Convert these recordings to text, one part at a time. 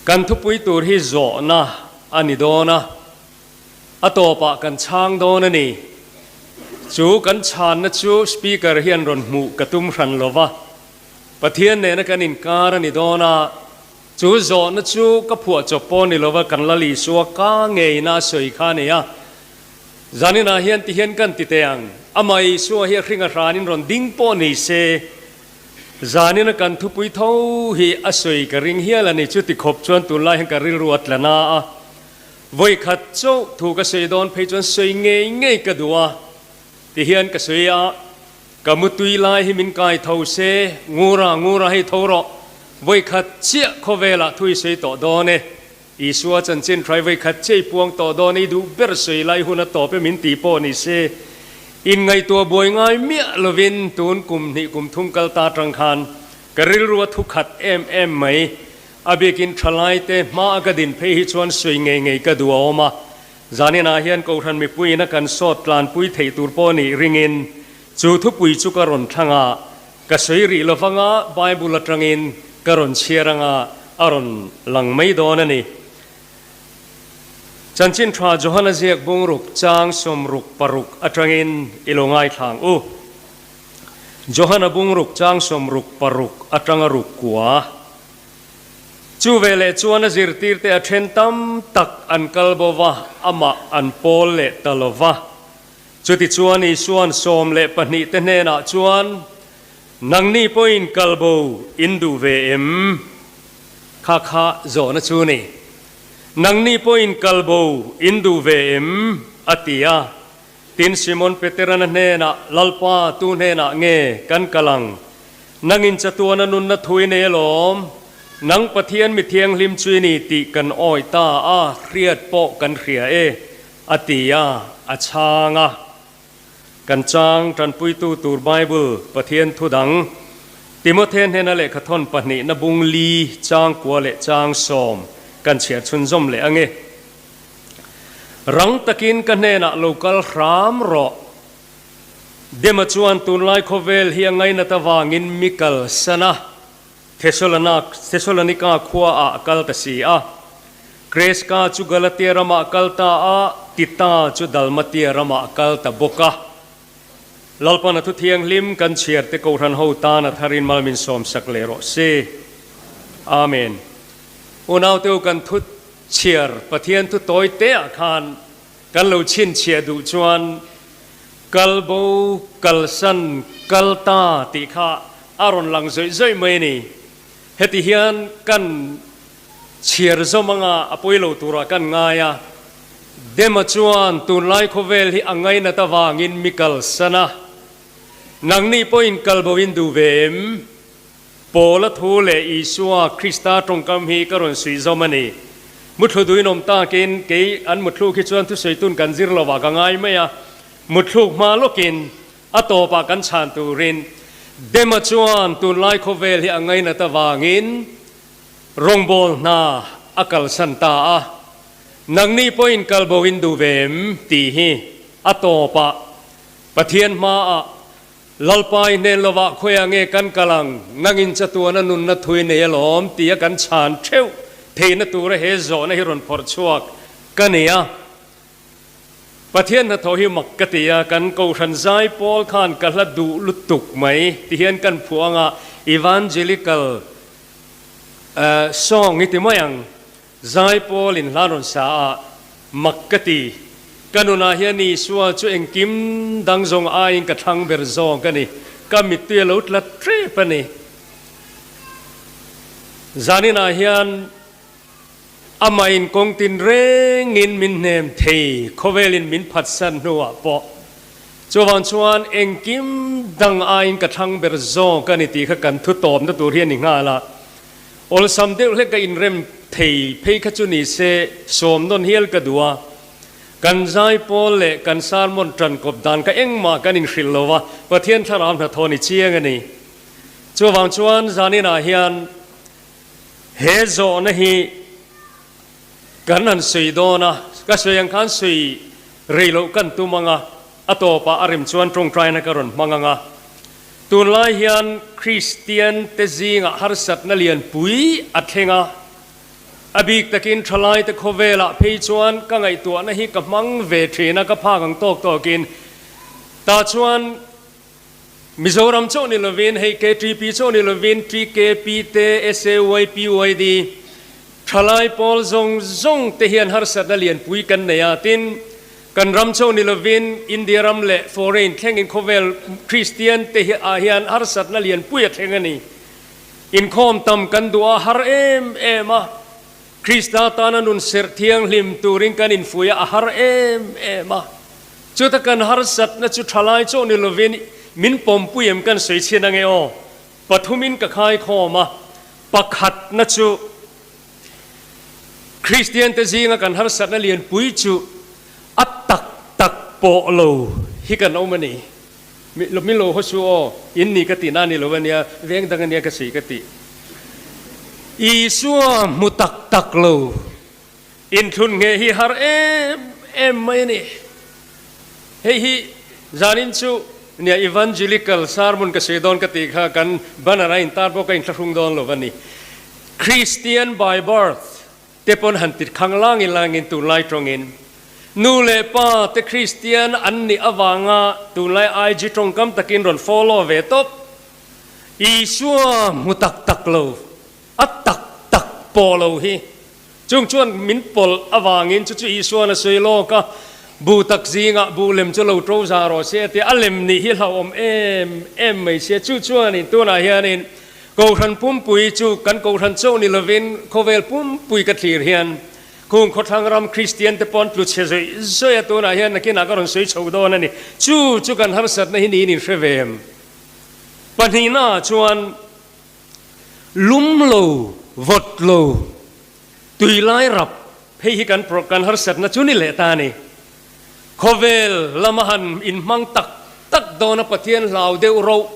Kan thupui tur hi zawhna a ni dawn a, a tawpah kan chhang dawn a ni. Chu kan chhanna chu Speaker hian rawn hmuh ka tum hran lo va, Pathian nena kan inkar a ni dawn a, chu zawhna chu ka phuah chawp pawh ni lo va, kan Lal Isua ka ngeina a sawi kha a ni a. Zaninah hian ti hian kan ti teh ang, amah Isua hi a hring a hranin rawn ding pawh ni se, Zanina kan thupui tho hi a sawi ka ring hial a ni. Chuti khawp chuan tunlai hian ka rilru a tla na a, vawi khat chauh thu ka sawi dawn phei chuan sawi ngei ngei ka duh a ti hian ka sawi a, ka mutui lai hi min kai tho se, Ngura, Ngura hei tho rawh, vawi khat chiah khawvelah thu i sawi tawh dawn e, Isua chanchin hrai vawi khat chiah i puang tawh dawn e, i duh ber sawi lai hun a tawp e min tih pawh ni se, inngaihtuah buai ngai miah lovin tun kum hnih kum thum kal ta atang khan ka rilru a thu khat em em mai. A bikin thalaite hma a ka din phei hi chuan sawi ngei ngei ka duh a awm a, zaninah hian Kohhran mipuiin a kan sawt tlanpui theih tur pawh nih ringin chu thupui chu ka rawn thlang a, Ka sawi rih lo vanga Bible atangin ka rawn chhiar anga a rawn lang mai dawn a ni. Chanchin tha Johana ziak bungruk chang 66 atangin i lo ngaithlang u. Johana bungruk chang 66 atanga ruk kua. Chu veleh chuan a zirtirte a then tam tak an kal bo va, amah an pawl leh ta lo va. Chutichuan Isua'n 12 te hnenah chuan, Nangni pawhin kal bo in duh ve em? Kha kha zawhna chu ni. Nangni pawhin kal bo in duh ve em? a ti a. Tin, Simon Peteran a hnenah, Lalpa, tu hnenah nge kan kal ang? Nangin chatuana nunna thu i nei alawm. Nang Pathian mi thianghlim chu i ni tih kan awih ta a, hriat pawh kan hria e. A ti a, a chhang a. Kan chang tanpuitu tur Bible Pathian thu dang, Timothe hnena lehkha thawn pahnihna bung li chang kua leh chang sawm kan chhiar chhunzawm leh ange. Rang takin ka hnenah lo kal hram rawh. Dema chuan tunlai khawvel hi a ngainat avangin mi kalsan a. Thesalonika khua ah a kal ta si a. Kreska chu Galatia ramah a kal ta a, Tita chu Dalmatia ramah a kal ta bawk a. Lalpan a thu thianghlim kan chhiar te Kohhran ho tan a tharin mal min sawmsak leh rawh se. Amen. Unau teu kan thu chhiar Pathian thu tawi te ah khan kan lo chhinchhiah duh chuan Kal bo, kalsan, kal ta tih kha a rawn lang zawih zawih mai a ni. Heti hian kan chhiar zawm anga a pawi lo turah kan ngai a. Dema chuan tunlai khawvel hi a ngainat avangin mi kalsan a. Nangni pawhin kal bo in duh ve em? Paula thu leh Isua Krista tawngkam hi ka rawn suih zawm a ni. Muthlu duin awm takin kei an muthluk hi chuan thusawi tun kan zir lovah ka ngai mai a, muthluk hma lawkin a tawpah kan chhan turin Dema chuan tunlai khawvel hi a ngainat avangin rawngbâwl hna a kalsan ta a. Nangni pawhin kalbo in duh ve em? tih hi a tawpah Pathian hmaah Lalpa i hnen lovah khawiah nge kan kal ang, nangin chatuana nunna thui nei alawm tia kan chhan theuh theihna tura he zawhna hi rawn phawrh chhuak ka ni a. Pathian hnathawh hi mak ka ti a, kan Kohhran zai pawl khan ka hla duh lutuk mai ti hian kan phuah anga Evangelical song i ti mai ang. Zai pawl in hla rawn sa a, mak ka ti. Ka nunah hian Isua chu engkim dang zawng aiin ka thlang ber zawk a ni. Ka mittui a lo tla tep a ni. Zaninah hian amah in kawng tin rengin min hnem thei, khawvelin min phatsan hnuah pawh. Chuvang chuan engkim dang aiin ka thlang ber zawk a ni tih kha kan thu tawpna tur hi a ni nghal a. Awlsam deuh hlek ka inrem thei phei kha chu ni se sawm nawn hial ka duh a. Kan zai pawl leh kan sermon tan kawp dan kha engmah kan inhrilh lo va, Pathian thlarau hnathawh ni chiang a ni. Chuvang chuan zaninah hian he zawhna hi kan han sawi dawn a, ka sawi ang khan sawi rei loh kan tum ang a, a tawpah a rem chuan tawngtaina ka rawn hmang ang a. Tunlai hian Kristian te zingah harsatna lianpui a thleng a. A bik takin thalaite khawvelah phei chuan ka ngaihtuahna hi ka hmang ve thin a, ka phak ang tawk tawkin. Tah chuan Mizoram chauh ni lovin hei KTP chauh ni lovin TKP te, SAY, PYD, thalai pawl zawng zawng te hian harsatna lianpui kan nei a, tin kan ram chauh ni lovin India ram leh foreign thlengin khawvel Kristian te ah hian harsatna lianpui a thleng a ni. Inkhawm tam kan duh a har em em a, Krista tana nun serh thianghlim turin kan infuih a, a har em em a. Chuta kan harsatna chu thalai chauh ni lovin min pawmpui em kan sawi chhin ange aw. Pathumin ka khaikhawm a, pakhatna chu Kristiante zinga kan harsatna lianpui chu a tak tak pawh lo hi kan awm a ni. Min lo haw su aw, in ni ka tihna a ni lo ania, veng dang ania ka sawi ka tih. Isua hmu tak tak lo, inthlun ngheh hi har em em mai a ni. Hei hi zanin chu nia Evangelical sermon ka sawi dawn ka tih kha kan banner a intar bawk a inthlahrung dawn lo a ni. Christian by birth te pawn han tit khang langin langin tunlai tawngin nu leh pa te Kristian an nih avanga tunlai IG tawngkam takin rawn follow ve tawp. Isua hmu tak tak lo, a tak tak pawh lo hi. Chung chuan min pawlh avangin chu chu Isuan a sawi lawk a, bu tak zingah bu lem chu lo to za rawh se a ti a, a lem nih hi hlauhawm em em mai sia. Chu chuanin tunah hianin Kohhran pumpui chu kan kohhran chauh ni lovin khawvel pumpui ka thlir hian khung khawthlang ram Kristian te pawh an tlu chhe zawih zawih a, tunah hian nakinah ka rawn sawi chho dawn a ni. Chu chu kan harsatna hi niin in hre ve em? Pahnihnaah chuan lum lo, vawt lo, tui lai rap phei hi kan kan harsatna chu ni leh ta a ni. Khawvel lama han inhmang tak tak dawn a Pathian hlau deuh roh.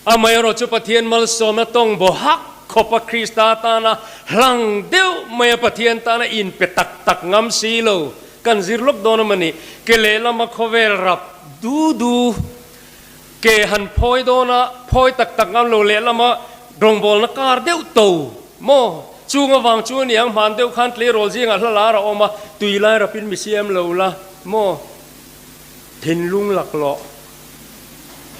Amaherawh chu Pathian malsawmna tawng baw hak khawpa Krista tana hlang deuh maia Pathian tana inpe tak tak ngam si lo kan zir lawk dawn awm a ni. Ke lehlama khawvel rap du du ke han phawi dawn a, phawi tak tak ngam lo lehlama rawngbawlna kar deuh to maw? Chung avang chu aniang hman deuh khan tleirawl zingah hla lar a awm a, tui lai rapin mi siam lo la maw? Thinlung laklawh.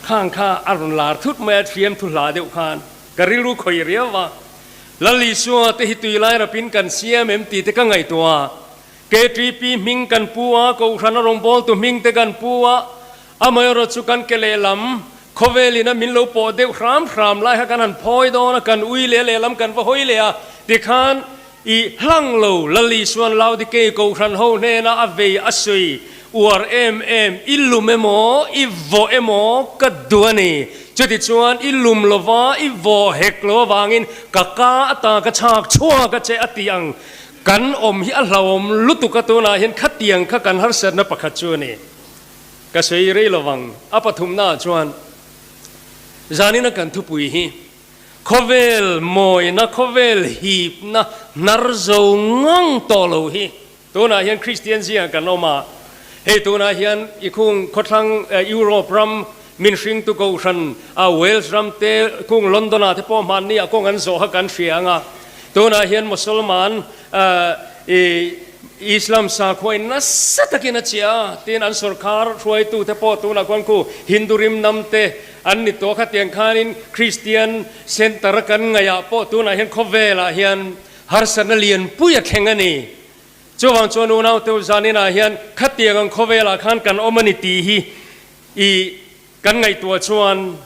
Khang kha a rawn lar thut mai a, thiam thu hla deuh khan ka rilru khawih riau a. Lal Isua te hi tui lai rapin kan siam em tih te ka ngaihtuah a. KTP hming kan pu a, Kohhran a rawngbawltu hming te kan pu a, amaherawh chu kan ke lehlam khawvelin a min lo pawh deuh hram hram lai kha kan han phawi dawn a, kan ui leh lehlam kan va hawi leh a, tikhan I hlang lo, Lal Isuan Laodikei Kohhran ho hnena a vei a sawi uar em em, I lum emaw, i vawh emaw ka duh a ni. Chutichuan i lum lova i vawh hek lo avangin ka ka ata ka chhak chhuak a che a ti ang. Kan awm hi a hlauhawm lutuk a tunah hian khatiang kha kan harsatna pakhat chu a ni. Ka sawi rei lovang a pathumnaah chuan zanina kan thupui hi Khawvel mawina, khawvel hipna hnar zo ngang tawh lo hi tunah hian Kristian zingah kan awm a. Hei tunah hian i khung khawthlang Europe ram min hringtu kohhran a Wales ram te khung London ah te pawh hmanni ah kawng an zawh kha kan hria ang a. Tunah hian Mosolman i Islam sakhua in nasa takin a chiah a, tin an sorkar hruaitu te pawh tunah khuan khu Hindu rimnam te An ni tawh khatiang khanin Kristian Centre a kan ngaihah pawh tunah hian khawvelah hian harsatna lianpui a thleng a ni. Chuvang chuan unaute u zaninah hian khatiang ang khawvelah khan kan awm a ni tih hi i kan ngaihtuah chuan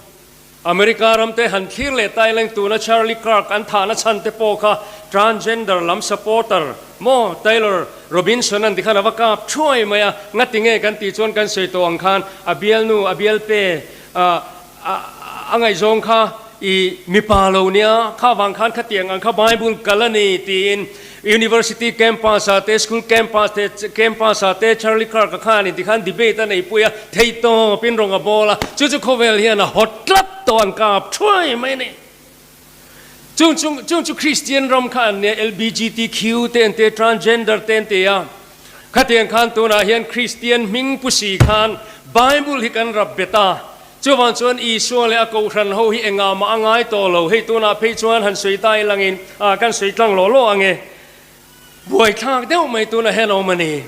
America ramte han thlir leh ta ileng tuna Charlie Kirk an thahna chhan te pawh kha transgender lam supporter maw Taylor Robinson an ti khan a va kap thuai mai a, ngati nge kan tih chuan kan sawi tawh ang khan a bialnu a bialpe a ngaihzawng kha i mipa lo nia, kha vang khan khatiang ang kha Bible kal a ni tiin University campus ah te school campus te campus ah te Charlie Kirk a khan in tikhan debate a neipui a, theihtawp in rawng a bawl a, chu chu khawvel hian a hawt tlat tawh an kap thuai mai a ni. Chung chung chung chu Kristian ram kha an nia LBGTQ te an ti a, transgender te an ti a, khatiang khan tunah hian Kristian hming pu si khan Bible hi kan rap bet a, chuvang chuan Isua leh a Kohhran ho hi engah mah a ngai tawh lo, hei tunah phei chuan han sawi ta ilangin ah kan sawi tlang lawh lawh ang e. Buaithlak deuh mai tunah hian a awm a ni.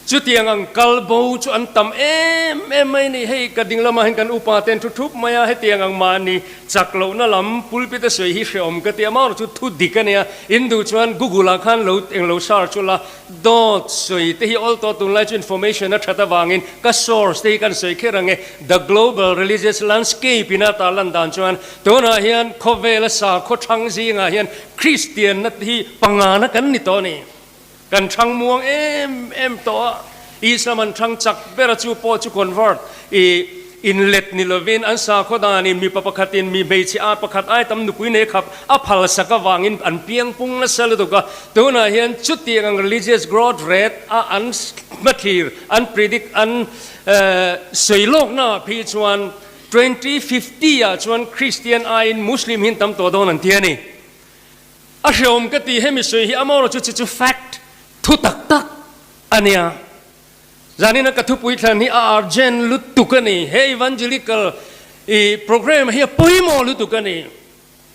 Chutiang ang kal bo chu an tam em em mai ni. Hei ka ding lamah hian kan upa ten thu thup mai a, hetiang ang mahni chak lohna lam pulpit a sawi hi hrehawm ka ti a, amaherawhchu chu thu dik a nia. In duh chuan Google ah khan lo eng lo search ula, dawt sawi te hi awl tawh tunlai chu information a that avangin ka source te hi kan sawi kher ang e. The Global Religious Landscape in a tarlan dan chuan tunah hian khawvela sakhaw thang zingah hian Kristianna te hi pangana kan ni tawh a ni. Kan thang muang em em tawh a, Islam an thang chak ber a chu pawh chu convert i inlet ni lovin an sakhaw danin mipa pakhatin mi hmeichhe a pakhat ai tam nupui nei khap a phal sak avangin an piang pung nasa lutuk a. Tunah hian chutiang ang religious growth rate a an hmathlir an predict an sawi lawkna ah phei chuan 2050 ah chuan Christian aiin Muslim hi an tam tawh dawn an ti a ni. A hreawm ka ti hemi sawi hi amaherawh chu chu chu fact, thu tak tak, a nia. Zanina ka thupui thlan hi a urgent lutuk a ni. He evangelical i program hi a pawimawh lutuk a ni.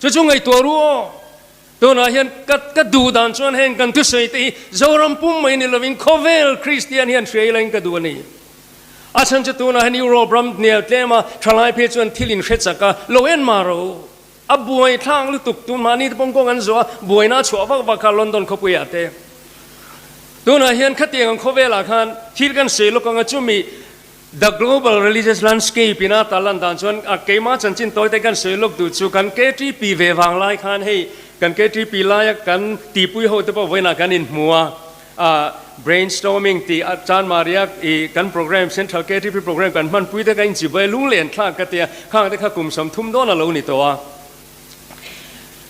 Chu chu ngaihtuah ru aw. Tunah hian ka ka duh dan chuan heng kan thusawi te hi Zoram pum mai ni lovin khawvel Kristian hian hria ila in ka duh a ni. A chhan chu tunah hian Europe ram hnial tlema thalai phei chuan thil in hre chak a, lo en mah ro. A buai thlak lutuk tun mahni te pawm kawng an zawh a, buaina a chhuah vak vak kha London khawpuiah te. Tunah hian khatiang ang khawvelah khan thil kan sawi lawk anga chumi The Global Religious Landscape ina ta lan dan chuan a keimah chanchin tawi te kan sawi lawk duh chu kan KTP ve vang lai khan hei kan KTP laia kan tihpui ho te pawh vawiinah kan inhmu a, A brainstorming tih a Chanmaria i kan program Central KTP program kan hmanpui te ka inchibai lunglen thlak ka tia khang te kha kum 30 dawn a lo ni tawh a.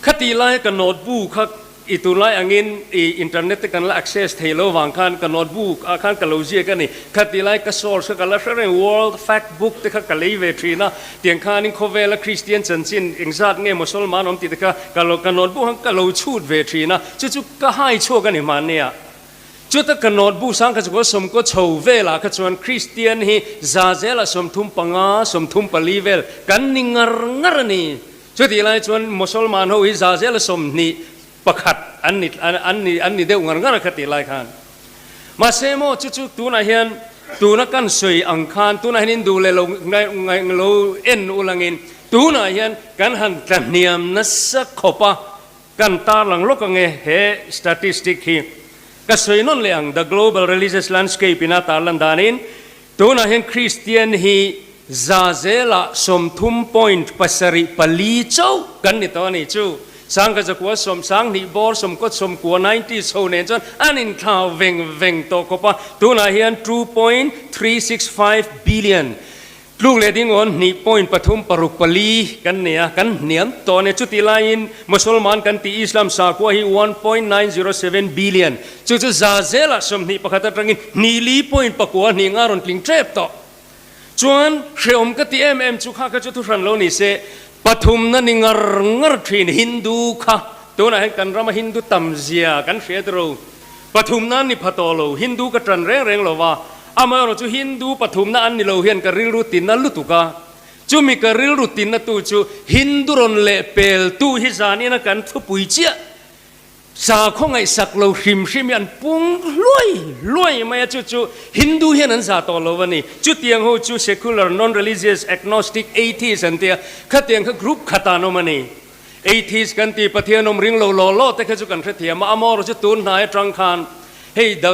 Khatih lai ka notebook kha i tunlai angin i internet te kan la access thei lo vang khan ka notebook ah khan ka lo ziak a ni. Khatih lai ka source kha ka la hre reng World Fact Book te kha ka lei ve thin a, tiang khanin khawvela Kristian chanchin engzat nge Mosolman awm tih te kha ka lo ka notebook khan ka lo chhut ve thin a, chu chu Ka hai chhuak a ni hmannia. Chuta ka notebook sang kha chu sawmkaw chho velah kha chuan Kristian hi za zelah 35, 34 vel kan ni ngar ngar a ni. Chutih lai chuan Mosolman ho hi za zela 21 an ni an ni an ni deuh ngar ngar a kha tih lai khan. Mahse maw chu chu tunah hian tuna kan sawi ang khan tunah hian in duh leh lo ngaih lo en ulangin tunah hian kan han tlahniam nasa khawp a. Kan tarlang lawk ang e, he statistic hi ka sawi nawn leh ang, The Global Religious Landscape in a tarlan danin tunah hian Kristian hi za zelah 30 point pasarih pali chauh kan ni tawh a ni chu. Sangha zakua sawm 2000 bawr sawmkaw 90 nineties ho nen chuan an inthlau veng veng tawh khawp a, tunah hian 2.365 billion Tluk leh ding awn hnih point pathum paruk pali kan nei a, kan hniam tawh a ni. Chutih laiin Mosolman kan tih Islam sakhua hi 1.907 billion, chu chu za zelah 21 atangin hnih li point pakua hnih nga rawn tling tep tawh. Chuan hrehawm ka ti em em chu kha kha chu thu hran lo ni se, pathumna ni ngar ngar thin Hindu kha tunah hian kan rama Hindu tam zia kan hriat ro. Pathumna an ni pha tawh lo, Hindu ka tan reng reng lo va, amaherawh chu Hindu pathumna an ni lo hian ka rilru tinna lutuk a, chumi ka rilru tinna tu chu Hindu rawn leh pel tu hi zanina kan thupui chiah sakhaw ngaihsak lo hrim hrim hi an pung hluai hluai mai a, chu chu Hindu hian an zah tawh lo a ni. Chutiang ho chu secular, non-religious, agnostic, atheist an tia, khatiang kha group khatah an awm a ni. Atheist kan ti Pathian awm ring lo law law te kha chu kan hrethiam a, amaherawh chu tun hnai atang khan hei the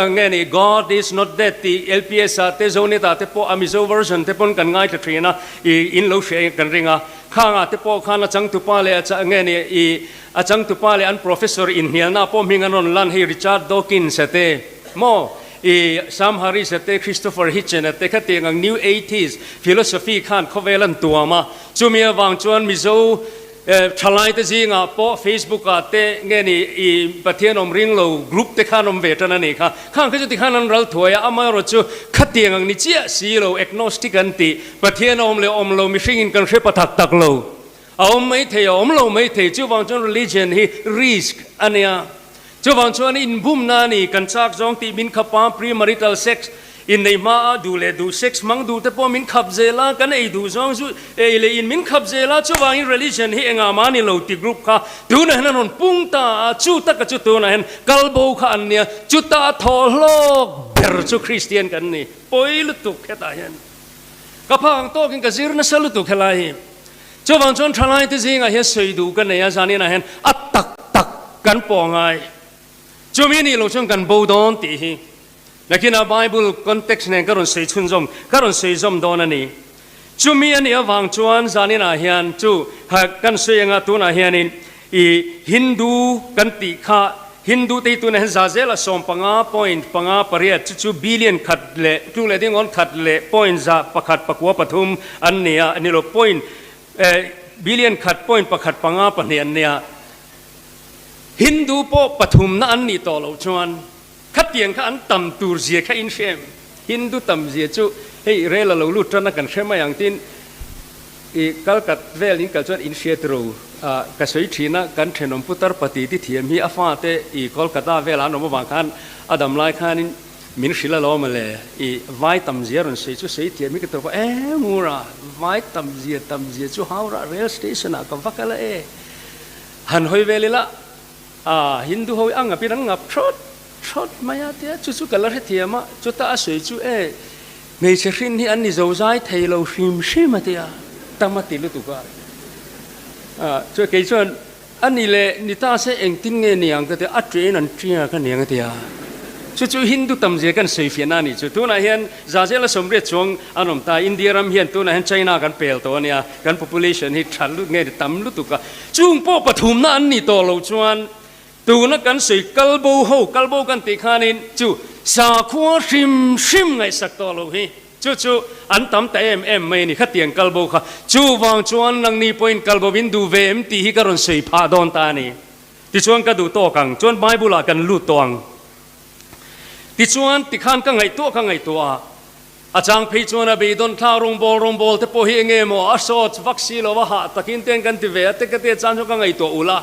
nge ni God is not dead tih LPS ah te Zonet ah te pawh a Mizo version te pawn kan ngaithla thin a, i in lo hria kan ring a, khang ah te pawh khan a changtupa leh a nge ni i a changtupa leh an professor inhnialna pawh hming an rawn lan hei Richard Dawkins a te maw i Sam Harris a te Christopher Hitchens a te khatiang ang New Atheist philosophy khan khawvel an tuam a. Chumi avang chuan Mizo thalaite zingah pawh Facebook ah te nge ni i Pathian awm ring lo group te khan awm ve tan a ni kha. Khang kha chu tikhan an ral thuai a, amaherawh chu khatiang ang ni chiah si lo, agnostic an tih, Pathian a awm leh awm lo mihring in kan hre pa tak tak lo. A awm mai thei, a awm lo mai thei, chuvang chuan religion hi risk a nia. Chuvang chuan inbumna a ni, kan chak zawng tih min khapa premarital sex. Inneih hmaa duh leh duh sex hmang duh te pawh min khap zel a, kan ei duh zawng chu ei leh in min khap zel a, chuvangin religion hi engah mah a ni lo ti group kha tunah hian an rawn pung ta a, chu taka chu tunah hian kalbo kha an nia, chuta a thawh hlawk ber chu Kristian kan ni, pawi lutuk hetah hian ka phak ang tawkin ka zir nasa lutuk helai hi. Chuvang chuan thalai te zingah hian sawi duh ka nei a, zaninah hian a tak tak kan pawh ngai, chumi nih loh chuan kan bo dawn tih hi. Nakinah Bible context nen ka rawn sawi chhunzawm, ka rawn sawi zawm dawn a ni. Chumi a nih avang chuan zaninah hian chu kan sawi anga tunah hianin i Hindu kan tih kha Hindu te hi tunah hian za zela 15 point panga pariat chu chu billion khat leh tu leh ding awn khat leh point za pakhat pakua pathum an ni a, ni lo point billion khat point pakhat panga pahnih an ni a. Hindu pawh pathumna an nih tawh loh chuan Khatiang kha an tam tur zia kha in hre em? Hindu tam zia chu hei rel a lo lut tan a kan hre mai ang tin i kalkat vel in kal chuan in hriat ro a ka sawi thin a, kan thenawm putar pati ti thiam hi a fate i Kolkata velah an awm avang khan a dam lai khanin min hrilh alawm a le i vai tam zia rawn sawi chu sawi thiam hi ka tawp a, e Mura vai tam zia tam zia chu Howrah rail station ah ka va kal a e han hawi vel ila. A Hindu ho hi a ngap in an ngap thawt thawt mai a tia chu chu ka la hrethiam a, chuta a sawi chu e hmeichhe hrin hi an ni zo zai thei lo hrim hrim a tia tam a ti lutuk a, a chuan kei chuan a ni leh ni ta se engtin nge ni ang ka tia a train an tia ka niang a tia chu chu Hindu tam zia kan sawi fiahna a nih chu tunah hian Zazela sawmriat chuang an awm ta India ram hian tunah hian China kan pel tawh a nia kan population hi that lut nge ni tam lutuk a. Chung pawh pathumna an nih tawh loh chuan tuna kan sawi kalbo ho, kalbo kan tih khanin chu sakhua hrim hrim ngaihsak tawh loh hi chu chu an tam ta em em mai a ni. Khatiang kalbo kha chuvang chuan nangni pawhin kalbo in duh ve em tih hi ka rawn sawi phah dawn ta a ni. Tichuan ka duh tawk ang chuan Bible ah kan lut tawh ang. Tichuan tikhan ka ngaihtuah ka ngaihtuah a. A chang phei chuan a beidawn thla rawngbâwl rawngbâwl te pawh hi enge maw a sawt vak si lo a hah takin ten kan ti ve a te ka tia chan chu ka ngaihtuah ulh a.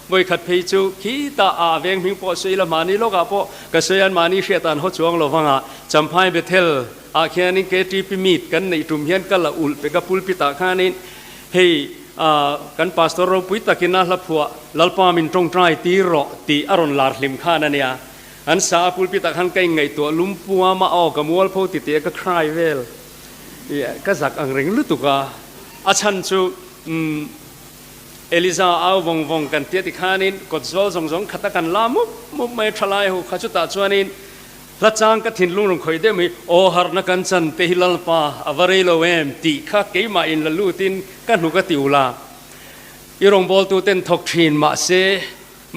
Vawikhat phei chu khitah a veng hming pawh sawi la mahni lawkah pawh ka sawi an mahni hriat an haw chuang lo vang a, Champhai Bethel ah khianin KTP meet kan neih tum hian ka la ulh pek a pulpit ah khanin hei kan pastor ropui takin a hla phuah Lalpa min tawngtai tir rawh tih a rawn lar hlim khan a nia. An sa a pulpit ah khan ka inngaihtuah lumpua mah aw ka mualpho ti tih a ka cry vel i ka zak ang reng lutuk a, a chhan chu umm Eliza au vawng vawng kan tia ti khanin kawt zawl zawng zawng khat a kan la mup mup mai a tha lai ho kha chutah chuanin hla chang ka thinlung rawn khawih deuh mai aw harhna kan chan te hi Lalpa a va rei lo em tih kha keimah in la lutin ka hnuk a ti ula i rawngbawltu ten thawk thin mahse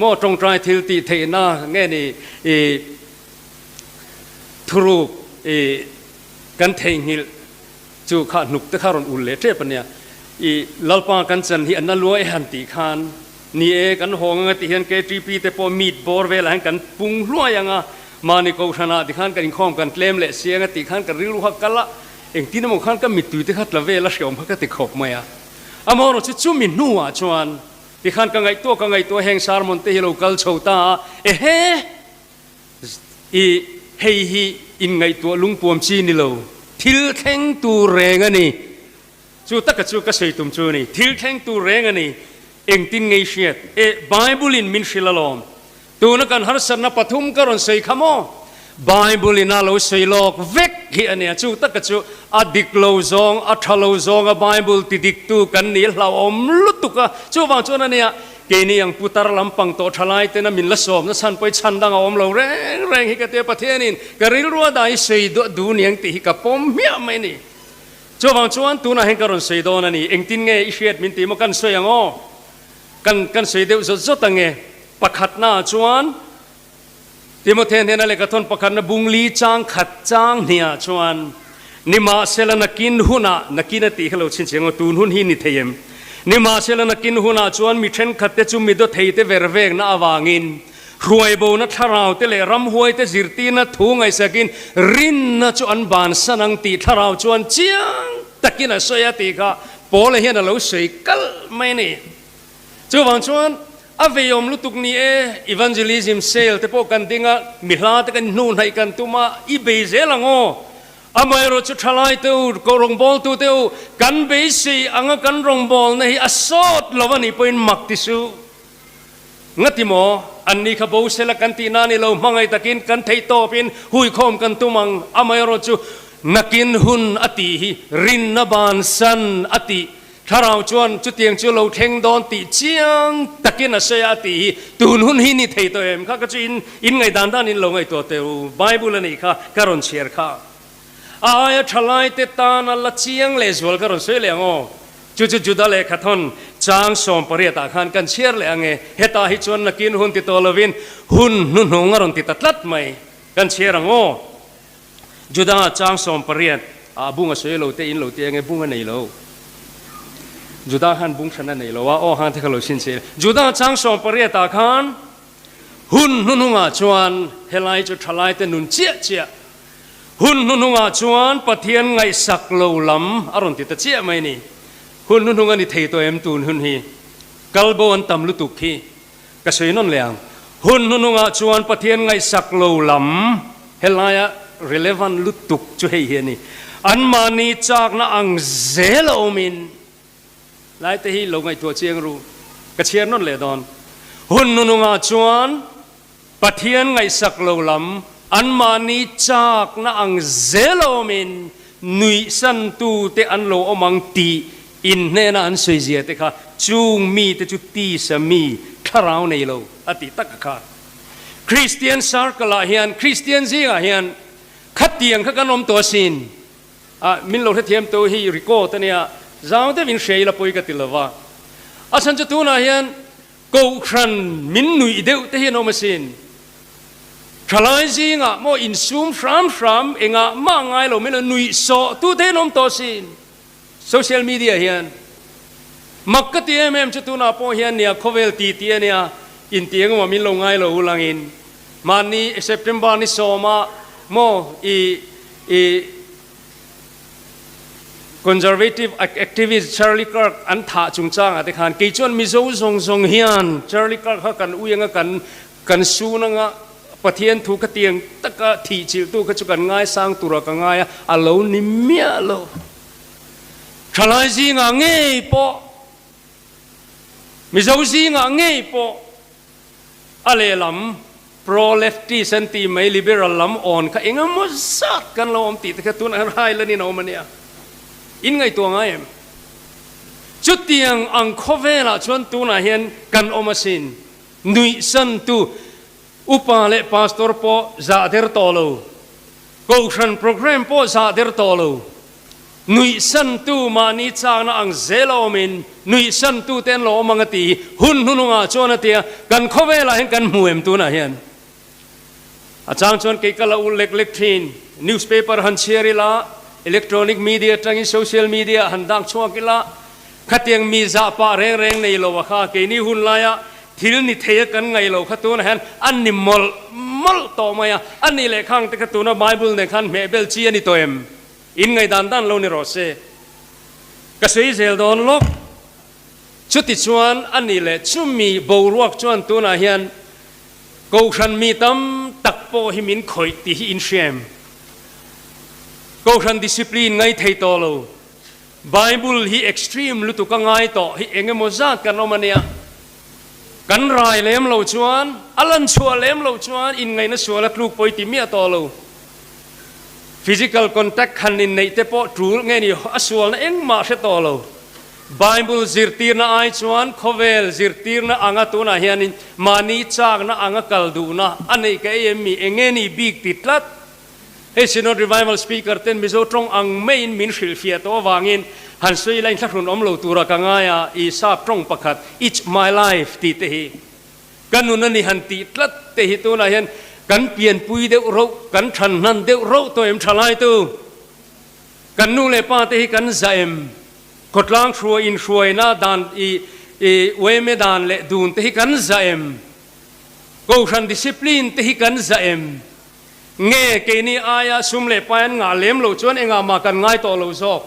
Maw tawngtai thil tih theihna nge ni i thuruk i kan theihnghilh chu kha hnuk te kha rawn ul leh tep a nia. I Lalpa kan chan hi a na luai han tih khan ni e kan hawng anga ti hian KTP te pawh meet bawr velah hian kan pung hluai anga mahni kohhranah ti khan kan inkhawm kan tlem leh si anga tih khan ka rilru kha kal a engtin emaw khan ka mittui te kha tla vel a hreawm kha ka ti khawp mai a. Amaherawhchu chumi hnuah chuan Tikhan ka ngaihtuah ka ngaihtuah heng sermon te hi lo kal chho ta a, ehe! I hei hi in ngaihtuah lungpuam chi ni lo, thil thleng tur reng a ni. Chu taka chu ka sawi tum chu a ni, thil thleng tur reng a ni. Engtin ngei hriat? E, Bible in min hrilh alawm. Tuna kan harsatna pathum ka rawn sawi kha maw? Bible in a lo sawi lawk vek hi a nia, chu taka chu a dik lo zawng, a tha lo zawnga Bible ti diktu kan nih hlauhawm lutuk a, chuvang chuan a nia, keini ang putar lampang tawh tha lai tena min la sawmna chhan pawh hi chhan dang a awm lo reng reng hi ka tia, Pathianin ka rilru a dah hi sawi duah du niang tih hi ka pawm hmiah mai a ni. Chuvang chuan tunah hian ka rawn sawi dawn a ni, engtin nge i hriat min ti maw kan sawi ang aw? Kan kan sawi deuh zawt zawt ang e. Pakhatnaah chuan Timothea hnena lehkhathawn pakhatna bungli chang khat chang hniah chuan Nimahsela nakin hunah, nakin a tih kha lo chhinchhiah ang aw, tun hun hi ni thei em? Nimahsela nakin hunah chuan mi thenkhatte chu mi dawtheite ver vekna avangin hruaibona thlaraute leh ramhuaite zirtirna thu ngaihsakin rinna chu an bansan ang tih thlarau chuan chiang takin a sawi a tih kha Paula hian a lo sawi kalh mai a ni. Chuvang chuan a veiawm lutuk ni e, evangelism sale te pawh kan ding a, mi hla te kan hnuhnaih kan tum a, i bei zel ang aw. Amaherawhchu thalaite u, rawngbawltute u, kan beisei anga kan rawngbawlna hi a sawt lo a nih pawhin mak ti suh. Ngati maw? Anni kha bo sela kan tihna a ni lo, hmangaih takin kan theih tawpin huikhawm kan tum ang. Amaherawhchu nakin hun a tih hi rinna bansan a tih Thlarau chuan chutiang chu lo thleng dawn tih chiang takin a sawi a, a tih hi tun hun hi ni thei tawh em? Kha ka chu in in ngaihdan dan in lo ngaihtuah teh u, Bible a nih kha ka rawn chhiar kha. A aia thalaite tana la chiang lehzual ka rawn sawi leh ang aw. Chu chu Juda lehkhathawn chang 18 ah khan kan chhiar leh ang e. Hetah hi chuan nakin hun ti tawh lovin hun hnuhnung a rawn ti ta tlat mai. Kan chhiar ang aw. Juda chang 18 ah bung a sawi lo te in lo ti enge bung a nei lo. Juda khan bung hran a nei lo a, aw han te kha lo sin se. Juda chang 18 ah khan hun hnuhnungah chuan helai chu thalai te nun chiah chiah hun hnuhnungah chuan Pathian ngaihsak lo lam a rawn ti ta chiah mai ni. Hun hnuhnung a ni thei tawh em tun hun hi? Kalbo an tam lutuk khi. Ka sawi nawn leh ang. Hun hnuhnungah chuan Pathian ngaihsak lo lam helaia relevant lutuk chu hei hi a ni. Anmahni chakna ang zel a awmin lai te hi lo ngaihtuah chiang ru. Ka chhiar nawn leh dawn. Hun hnuhnungah chuan Pathian ngaihsak lo lam anmahni chakna ang zel a awmin nuihsantute an lo awm ang tih In hnena an sawi zia te kha chung mite chu tisa mi thlarau nei lo a tih tak a kha. Kristian circle ah hian, Kristian zingah hian khatiang kha kan awm tawh asin. Ah, min lo hrethiam tawh hi record a nia, zau deuhin hria ila pawi ka ti lo va. A chhan chu tunah hian Kohhran min nuih deuh te hi an awm asin. Thalai zingah maw insum hram hram engah mah ngai lo min lo nuih sawh tu te hi an awm tawh asin. Social media hian mak ka ti em em chu tunah pawh hian nia khawvel ti ti a nia inti engemaw min lo ngai lo ulangin mahni September ni sawma maw i i Conservative activist Charlie Kirk an thah chungchangah te khan kei chuan Mizo zawng zawng hian Charlie Kirk kha kan ui anga kan kan sun anga Pathian thu khatiang taka thih chilhtu kha chu kan ngaisang tura ka ngai a, a lo ni miah lo. Thalai zingah ngei pawh, Mizo zingah ngei pawh a lehlam pro-leftist an tih mai liberal lam awn kha eng emaw zat kan lo awm tih te kha tunah hian Highland-in a awm a nia. In ngaihtuah ngai em? Chutiang ang khawvelah chuan tunah hian kan awm asin. Nuihsantu Upa leh Pastor pawh zah der tawh lo, Kohhran program pawh zah der tawh lo, nuihsantu mahni chakna ang zel a awmin nuihsantu te an lo awm ang a tih hi hun hnunungah chuan a ti a, kan khawvelah hian kan hmu em tunah hian? A chang chuan kei ka la ul lek lek thin, newspaper han chhiar ila, electronic media atangin social media han dak chhuak ila, Khatiang mi zah pah reng reng nei lo a kha keini hun laia thil ni thei a kan ngaih lo kha tunah hian a ni mawlh mawlh tawh mai a, a nih leh khang te kha tuna Bible nen khan hmeh bel chi a ni tawh em? In ngaihdan dan lo ni rawh se. Ka sawi zel dawn lawk. Chuti chuan a nih leh chumi boruak chuan tunah hian Kohhran mi tam tak pawh hi min khawih tih hi in hria em? Kohhran discipline ngai thei tawh lo. Bible hi extreme lutuk a ngai tawh hi eng emaw zat kan awm a nia. Kan rai lem lo chuan, a lan chhuah lem lo chuan inngaihna sual a tluk pawi ti miah tawh lo. Physical contact han inneih te pawh tul nge ni a sualna engmah hre tawh lo. Bible zirtirna ai chuan khawvel zirtirna anga tunah hianin mahni chakna anga kal duhna a neih ka ei em mi eng nge ni bik ti tlat. Hei Synod Revival Speaker ten Mizo tawng ang maiin min hrilhfiah tawh avangin han sawi ila inthlahrun awm lo tura ka ngai a, i sap tawng pakhat It's my life tih te hi ka nun a ni han tih tlat te hi tunah hian kan pianpui deuh roh, kan than hnan deuh roh tawh em tha laitu kan nu leh pa te hi kan za em? Khawtlang hruai inhruaina dan i i uaime dan leh dun te hi kan za em? Kohhran discipline te hi kan za em? Nge keini aia sum leh pai an ngah lem lo chuan engah mah kan ngai tawh lo zawk?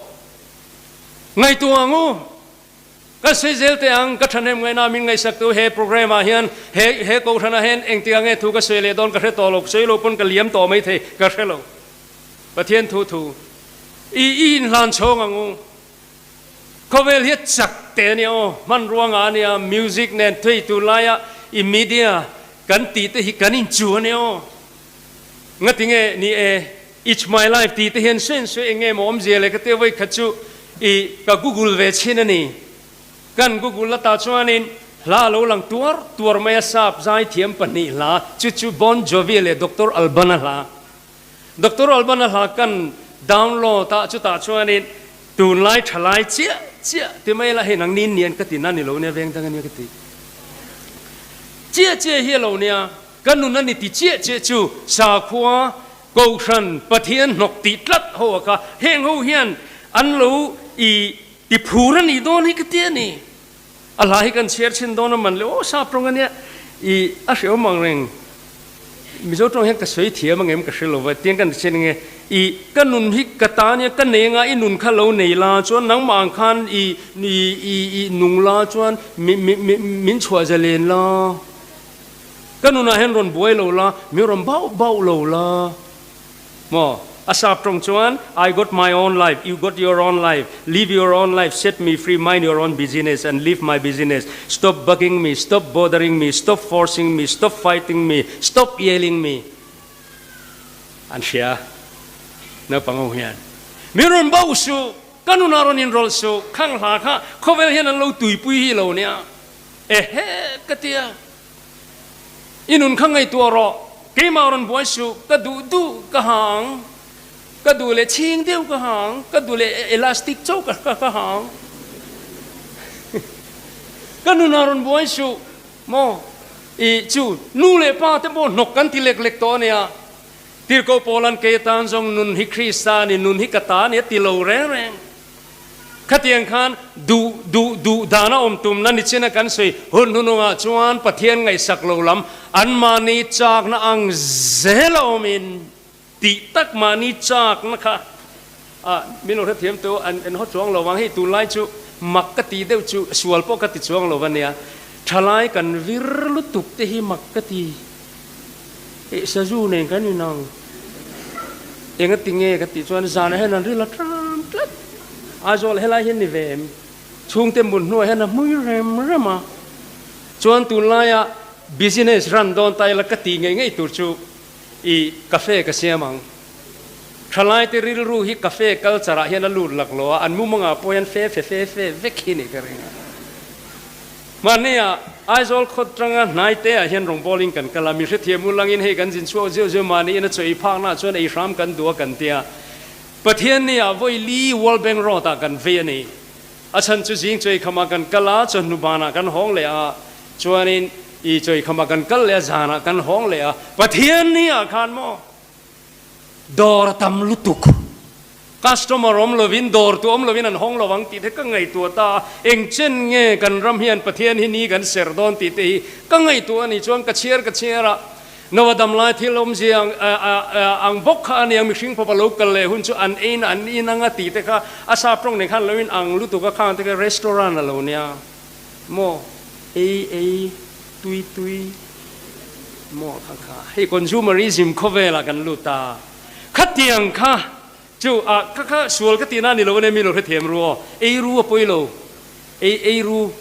Ngaihtuah ang u. Ka sawi zel teh ang, ka thahnem ngaihna min ngaihsaktu he program ah hian he he kohhran ah hian engtikah nge thu ka sawi leh dawn ka hre tawh lo, sawi lo pawn ka liam tawh maithei ka hre lo. Pathian thu thu i i inhlan chhawng ang u. Khawvel hi a chak teh a nia aw, hmanrua ngah a nia, music nen thei tur laia i media kan tih te hi kan inchu a nia aw. Ngatinge ni e, It's my life tih te hian sawi sawi eng nge maw awmzia le ka tia vawi khat chu i ka google ve chhin a ni. Kan google ata chuanin hla a lo lang tuar tuar mai a sap zaithiam pahnih hla chu chu Bon Jovi leh Doctor Alban-a hla. Doctor Alban-a hla kan download a chutah chuanin tunlai thalai chiah chiah ti mai la hei nang nin nian ka ti na ni lo nia veng dang ania ka ti chiah chiah hi a lo nia ka nun a ni ti chiah chiah chu sakhua Kohhran Pathian hnawk tih tlat ho a kha heng ho hian an lo i ti phur a nih dawn hi ka ti a ni. A hla hi kan chhiar chhin dawn a man le aw sap tawng a nia i a hreawm ang reng Mizo tawng hian ka sawi thiam ang em ka hre lo va tiang kan ti chhin ange i ka nun hi ka ta nia ka nei anga i nun kha lo nei la chuan nangmah ang khan i i i i nung la chuan mi mi mi min chhuah zalen la Ka nunah hian rawn buai lo la, min rawn bauh bauh lo la. Maw? A sap tawng chuan, I got my own life, you got your own life, live your own life, set me free, mind your own business and live my business, stop bugging me, stop bothering me, stop forcing me, stop fighting me, stop yelling me. An hria naupang ho hian, Min rawn bauh suh, ka nunah rawn inrawlh suh, khang hla kha khawvel hian an lo tuipui hi lo nia. Ehe ka ti a, i nun kha ngaihtuah rawh, keimah rawn buai suh, ka duh duh ka ha ang, ka duh leh chhing deuh ka ha ang, ka duh leh elastic chauh ka ka ha ang, ka nunah rawn buai suh maw, i chu nu leh pa te pawh hnawk kan ti lek lek tawh a nia, Tirhkoh Paula'n kei atan zawng nun hi Krista a ni, nun hi ka ta a ni a ti lo reng reng. Khatiang khan duh duh duh dan a awm tumna nichina kan sawi hun hnunungah chuan Pathian ngaihsak lo lam anmahni chakna ang zel a awmin tih tak mahni chakna kha a min lo hrethiam tawh an en haw chuang lo vang. Hei tunlai chu mak ka tih deuh chu sual pawh ka ti chuang lo ania. Thalai kan vir lutuk te hi mak ka ti. Eh sazu nen kan inang enga ti nge ka tih chuan zanah hian an ril a tram tlat Aizawl helai hian ni ve em chhungte mut hnuah hian a hmui rem rem a chuan tunlaia business run dawn ta ila ka tih ngei ngei tur chu i cafe ka siam ang thalai te rilru hi cafe culture ah hian a lut lak lo a an mumangah pawh hian fe fe fe fe vek hi ni ka ring a. Mahnia Aizawl khaw tanga hnai te ah hian rawngbawlin kan kal a, mi hrethiam u langin hei kan zin chhuak zeuh zeuh mahni in a chaw ei phakna ah chuan ei hram kan duh a kan tia. Pathian ni ah vawi li World Bank Road ah kan vei a ni. A chhan chu zing chaw ei kham ah kan kal a, chawhnu ban ah kan hawng leh a, chuanin i chaw ei kham ah kan kal leh a, zan ah kan hawng leh a. Pathian ni ah khan maw dawr a tam lutuk. Customer awm lovin, dawrtu awm lovin an hawng lo ang tih te ka ngaihtuah ta a, eng chen nge kan ram hian Pathian hi ni kan ser dawn tih te hi ka ngaihtuah a nih chuan ka chhiar ka chhiar a, Noah dam lai thil awmzia ang bawk kha a niang, mihring fapa lo kal leh hun chu an ein an in anga tih te kha a sap tawng nen khan lo in ang lutuk a, khang te kha restaurant a lo nia maw, ei ei tui tui maw kha kha hei consumerism khawvelah kan lut ta. Khatiang kha chu ah kha kha sual ka tihna a ni lo ania mi lo hrethiam ru aw, ei ru a pawi lo, ei ei ru.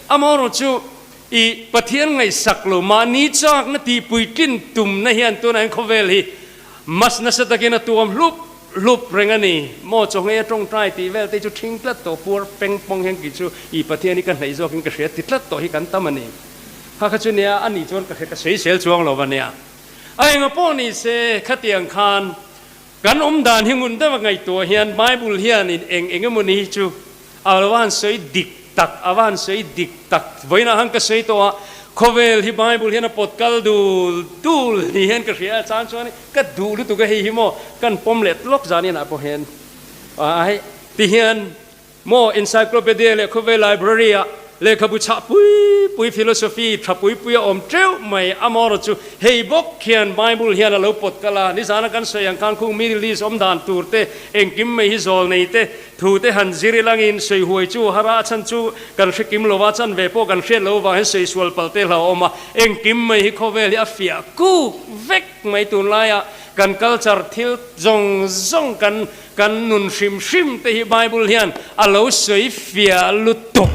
Amaherawh chu i Pathian ngaihsak lo mahni chakna tihpuitlin tumna hian tunah hian khawvel hi mas nasa takin a tuam hlup hlup reng a ni. Maw chawngei a tawngtai tih vel te chu ṭhing tlat tawh puar peng pawng hian kei chu i Pathian hi ka hnaih zawkin ka hria ti tlat tawh hi kan tam a ni. Kha kha chu nia a nih chuan ka hre ka sawisel chuang lo va nia. A enga pawh ni se, khatiang khan kan awm dan hi ngun deuh a ngaihtuah hian Bible hianin eng eng emaw ni hi chu a lo han sawi dik tak, a va han sawi dik tak. Vawiinah han ka sawi tawh a, khawvel hi Bible hian a pawt kal dul dul ni hian ka hria a, chang chuan ka duh lutuk a hei hi maw kan pawm leh lawk zan inah pawh hian a hei ti hian Maw encyclopedia leh khawvel library ah lehkhabu chhah pui pui philosophy tha pui pui a awm teuh mai a maw chu hei bawk hian Bible hian a lo pawt kal a, nizana kan sawi ang khan khung Middle East awm dan tur te engkim mai hi zawl nei te thu te han zir ilangin sawi huai chu har a chhan chu kan hre kim lo a chan ve pawh kan hriat lo vang hian sawi sual pal te hla a awm a engkim mai hi khawvel hi a fiah kuk vek mai tunlaiah. Kan culture thil zawng zawng kan kan nun hrim hrim te hi Bible hian a lo sawi fiah lutuk.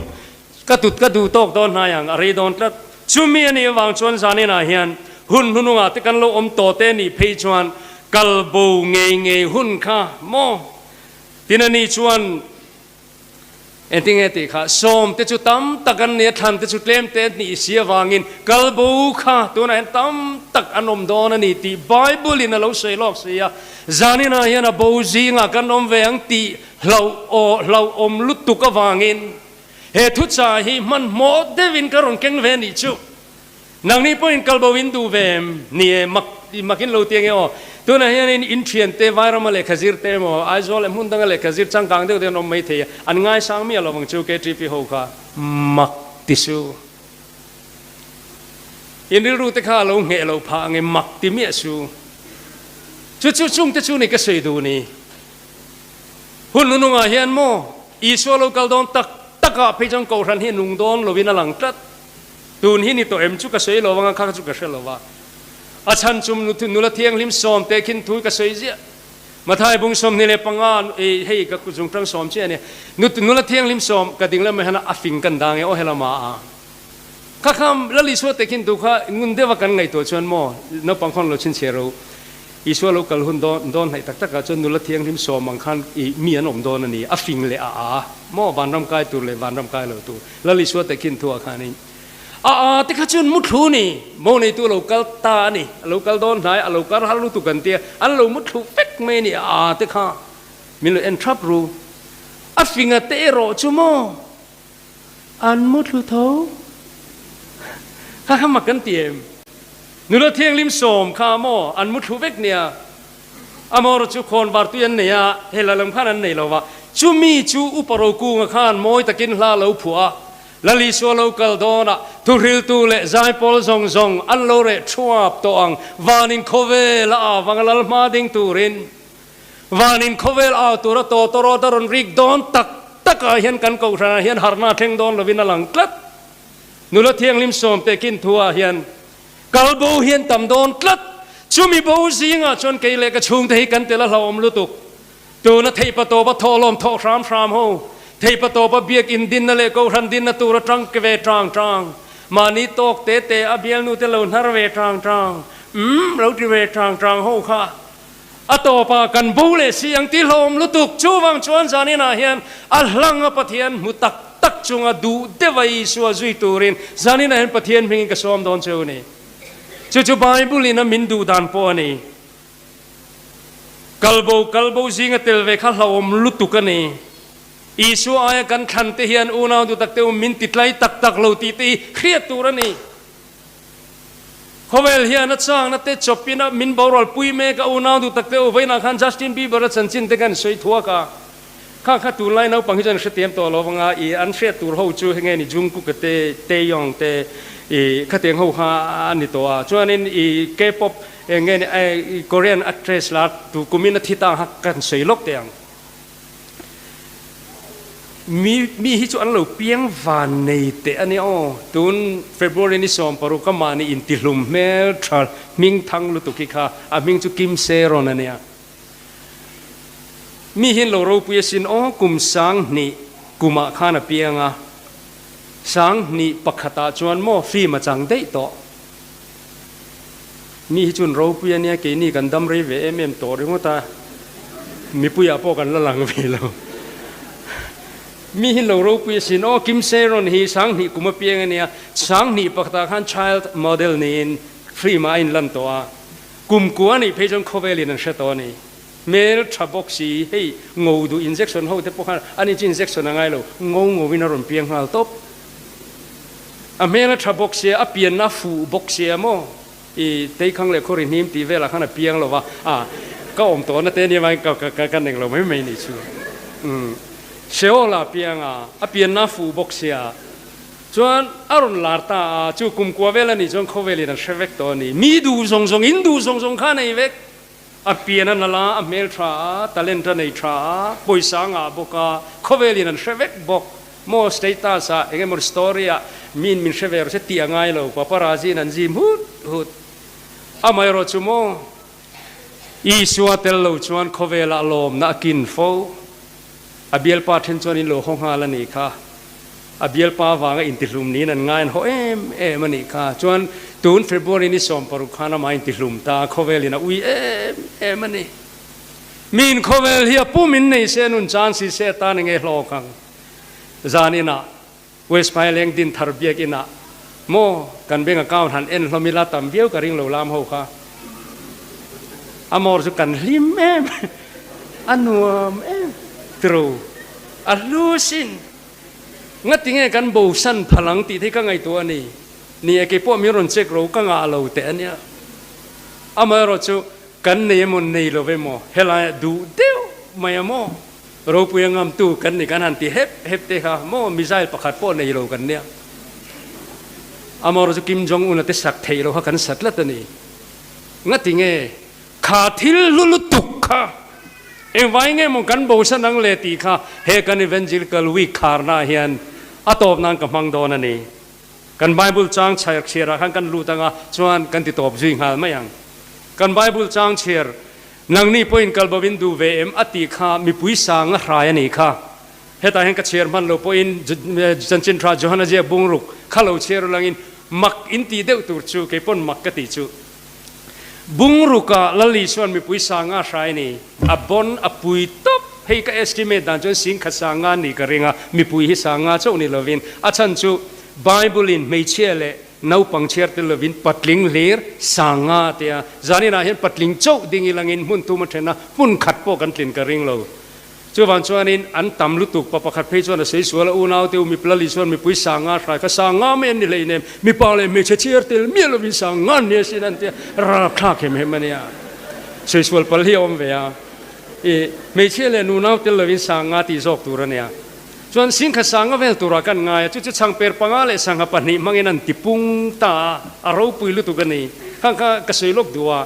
Ka tut ka duh tawk dawn hnai ang, a rei dawn tlat. Chumi a nih avang chuan zaninah hian hun hnunungah te kan lo awm tawh te nih phei chuan kal bo ngei ngei hun kha maw? Tin a nih chuan engtinge tih kha sawm te chu tam tak an nia, thlan te chu tlem te nih si avangin kal bo kha tunah hian tam tak an awm dawn a ni tih Bible in a lo sawi lawk si a. Zaninah hian a bo zingah kan awm ve ang tih hlauh aw hlauhawm lutuk avangin He thuchah hi hmanhmawh deuhin ka rawn keng ve anih chu. Nangni pawhin kalbo in duh ve em? Ni e, mak makin lo ti ange aw. Tunah hianin in thiante Vairama lehkha zir te emaw, Aizawl leh hmun danga lehkha zir changkang deuh deuh an awm maithei a, an ngaisang miah lo vang chu KTP ho kha mak ti su. In rilru te kha a lo ngheh lo phah ange mak ti miah su. Chu chu chungte chu ni ka sawi duh ni. Hun nunungah hian maw Isua lo kal dawn tak takah phei chuan Kohhran hi nung dawn lovin a lang tlat. Tun hi ni tawh em chu ka sawi lo anga kha chu ka hre lo va. A chhan chu nula thianghlim sawm teh khin thu ka sawi ziah. Mathai bung 25 i hei ka zungtang sawm chiah a nia. Nula thianghlim sawm ka ding lamah hian a fing kan dang e aw helama a. Kha kha Lal Isua teh khin thu kha ngun deuha kan ngaihtuah chuan maw naupang khawn lo chhinchhiah ro. Isua lo kal hun dawn dawn hnaih tak takah chuan nula thianghlim sawm ang khan i mi an awm dawn a ni, a fing leh a a maw vanram kai tur leh vanram kai lo tur Lal Isua te khin thuah khanin a a te kha chuan muthlu ni mo neitu a lo kal ta a ni, a lo kal dawn hnai a lo kar har lutuk an tia an lo muthlu vek mai a ni a a te kha min lo en thap ru a finga te erawh chu maw An muthlu tho. Kha kha mak kan ti em? Nula thianghlim sawm kha maw an muthlu vek nia. Amaherawh chu khawn var tui an nei a, hei la lam khan an nei lo va. Chumi chu Upa Rokunga khan mawi takin hla lo phuah a, Lal Isua lo kal dawnah thuhriltu leh zaipawl zawng zawng an lo reh thuap tawh ang, vanin khawvel a avang a lal hma ding turin. Vanin khawvel au tura tawtawrawt a rawn rik dawn tak takah hian kan kohhranah hian harhna a thleng dawn lovin a lang tlat. Nula thianghlim sawmte kin thuah hian kal bo hian tam dawn tlat. Chumi bo zingah chuan kei leh ka chhungte hi kan tel a hlauhawm lutuk. Tuna theihpatawpa thawhlawm thawh hram hram ho, theihpatawpa biakinn dinna leh kohhran dinna tura tang ve tang tang, mahni tawk te te a bialnute lo hnar ve tang tang, umm lo ti ve tang tang ho kha A tawpah kan bo leh si ang ti hlawm lutuk. Chuvang chuan zaninah hian a hlanga Pathian hmu tak tak chunga duh deuha Isua zui turin zaninah hian Pathian hmingin ka sawm dawn cheu a ni. Chu chu Bible in a min duh dan pawh a ni. Kalbo kalbo zinga tel ve kha hlauhawm lutuk a ni. Isua aia kan thlan te hian unau duh tak te u min ti tlai tak tak lo tih te hi hriat tur a ni. Khawvel hian a changna te chawpin a min boral pui mek a, unau duh tak te u vawiinah khan Justin Bieber a chanchin te khan sawi thuak a, kha kha tunlai naupang hi chuan hrethiam tawh lo vanga i an hriat tur ho chu henge ni Jungkook te Taeyong te i khatiang ho kha a ni tawh a, chuanin i K-pop enge ni Korean actress la tu kumin a thi ta kha kan sawi lawk teh ang. Mi mi hi chu an lo piang van nei teh a nia aw. Tun February ni 16 ka mahni intihlum hmel tha hming thang lutuk hi kha a hming chu Kim Sae-ron a nia. Mi hian lo ropui asin aw kum 2000 kumah khan a piang a, 2001 ah chuan maw film a chang daih tawh. Mi hi chuan ropui a nia, keini kan dam rei ve em em tawh ringawt a, mipuiah pawh kan la lang ve lo. Mi hi lo ropui asin, aw Kim Sae-ron hi 2000 kum apiang a nia, 2001 ah khan child model niin film ah a inlan tawh a, kum kua anih phei chuan khawvelin an hre tawh a ni. Hmel tha bawk si, hei ngo duh injection ho te pawh khan ani chu injection a ngai lo, ngo ngo in a rawn piang nghal tawp. A hmel a tha bawk sia, a pianna a fuh bawk sia maw? I Teikhang leh Khawri hnim tih velah khan a piang lo va, a ka awm tawhna te ania vangin ka ka ka neng lo mai mai nih chu. Umm Seoul ah a piang a, a pianna a fuh bawk sia, chuan a rawn lar ta a, chu kumkua vel a nih chuan khawvelin an hre vek tawh a ni. Mi duh zawng zawng, in duh zawng zawng kha a nei vek. A pian a nalh a, a hmel tha a, talent a nei tha a, pawisa a ngah bawk a, khawvelin an hre vek bawk. Maw status ah eng emaw story ah miin min hre ve rawh se tih a ngai lo, paparazzi in an zim hut hut. Amaherawh chu maw? Isua tel lo chuan khawvelah lawmna a kin fo. A bialpa then chuan in lo haw nghal a nih kha. A bialpa avanga intihlum niin an ngai an haw em em a nih kha. Chuan tun February ni 16 khan amah intihlum ta a, khawvelin a ui em em a ni. Miin khawvel hi a pum in nei se nun chan si se atan enge hlawk ang. Zan inah West Phaileng Dinthar Biakinah maw kan bank account han en hlawm ila tam viau ka ring lo lam ho kha. A mawr chu kan hlim em a nuam em tiro a hlu sin. Ngati nge kan bosan phalang tih te hi ka ngaihtuah a ni. Ni e keipawh min rawn check ro ka ngah lo teh a nia. Amaherawh chu kan nei emaw nei lo emaw helaiah duh deuh mai a maw? Ropui a ngamtu kan ni kan han ti hep hep te kha maw missile pakhat pawh nei lo kan nia. Amaherawh chu Kim Jong Un a te sak theih lo kha kan sa tlat a ni. Ngati nge kha thil hlu lutuk kha engvai nge maw kan bosan ang le tih kha he kan Evangelical Week kharna ah hian a tawp nan ka hmang dawn a ni. Kan Bible chang chhiar chhiarah khan kan lut anga chuan kan ti tawp zui nghal mai ang. Kan Bible chang chhiar Nangni pawhin kal bo in duh ve em? a tih kha mipui sang a hrai a nih kha. Hetah hian ka chhiar hman lo pawhin Chanchin Tha Johana ziak bungruk kha lo chhiar ulangin mak in tih deuh tur chu kei pawn mak ka tih chu. Bungrukah Lal Isuan mipui sang a hrai a ni. A bon a pui tawp. Hei ka estimate dan chuan singkhat sang nga nih ka ring a, mipui hi sang nga chauh ni lovin a chhan chu Bible in hmeichhia leh Naupang chhiar tel lovin patling hlir sang nga a tia. Zaninah hian patling chauh ding ilangin hmun thum a then a, hmun khat pawh kan tlin ka ring lo. Chuvang chuanin an tam lutuk, pa pakhat phei chuan a sawi sual a, unaute u mipla li chuan mipui sang nga hrai kha sang nga mai an ni hleinem, mipa leh hmeichhe chhiar tel miah lovin sang nga an ni asin an tia, rapthlak hem hem a nia. Sawi sual pal hi a awm ve a, i hmeichhia leh nunau tel lovin sang nga tih zawk tur a nia. Chuan singkhat sanga vel turah kan ngai a, chu chu chhangper panga leh sangha pahnih hmangin an ti pung ta a, a ropui lutuk a ni. Khang kha ka sawi lawk duh a.